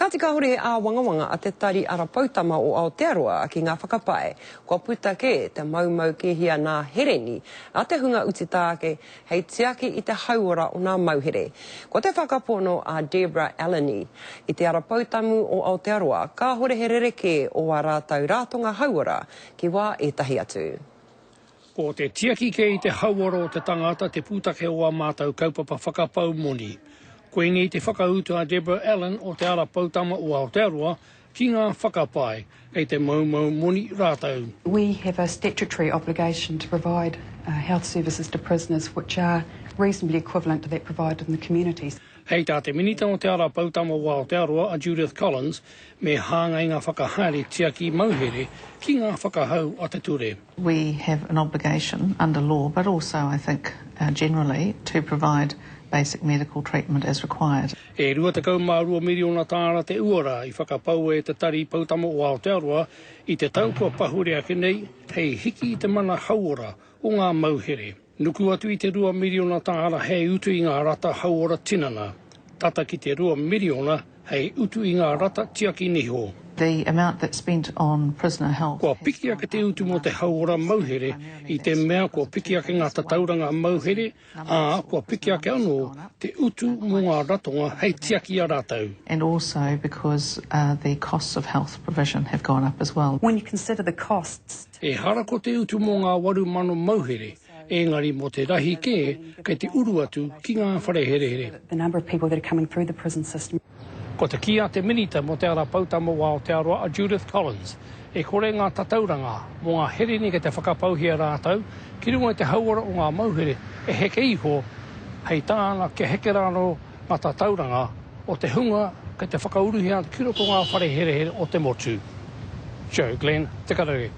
Kāti kāore he āwangawanga a te Tari Ara Poutama o Aotearoa ki ngā whakapae kua puta kē te maumau kēhia nā hereni a te hunga utu tāke hei tiaki i te hauora o nā mauhere. Ko te whakapono a Deborah Alleny i te Ara Poutamu o Aotearoa kāhore he rerekē o ā rātou rātonga hauora ki wā ētahi atu. Ko te tiaki kē i te hauora o te tangata te pūtake o ā mātou kaupapa whakapau moni. Koinei te whakautu a Deborah Allen o Te Ara Poutama o Aotearoa ki ngā whakapae kei te moumou moni rātou. We have a statutory obligation to provide health services to prisoners which are reasonably equivalent to that provided in the communities. Hei tā te Minita o Te Ara Poutama o Aotearoa a Judith Collins, me hāngai ngā whakahaere tiaki mauhere ki ngā whakahau a te ture. We have an obligation under law but also I think generally to provide basic medical treatment as required. E 22 miriona tāra te uara i whakapaua e te Tari Poutama o Aotearoa i te tau kua pahure ake nei hei hiki i te mana hauora o ngā mauhere. Nuku atu i te 2 miriona tāra hei utu i ngā rata hauora tinana, tata ki te 2 miriona hei utu i ngā rata tiaki niho. The amount that's spent on prisoner health Kua piki ake te utu mō te hauora mauhere i te mea kua piki ake ngā tatauranga mauhere, ā, kua piki ake anō te utu mō ngā ratonga hei tiaki i a rātou. And also because the costs of health provision have gone up as well. When you consider the costs. Ehara ko te utu mō ngā 8,000 mauhere, engari mō te rahi kē kei te uru atu ki ngā whare herehere. The number of people that are coming through the prison system. Ko te kī a te Minita mō Te Ara Poutama o Aotearoa a Judith Collins, e kore ngā tatauranga mō ngā hereni kei te whakapauhia rātou ki runga i te hauora o ngā mauhere e heke iho, hei tāna kia heke rānō ngā tatauranga o te hunga kei te whakauruhia ki roto ngā whare herehere o te motu. Joe Glenn, Te Karere.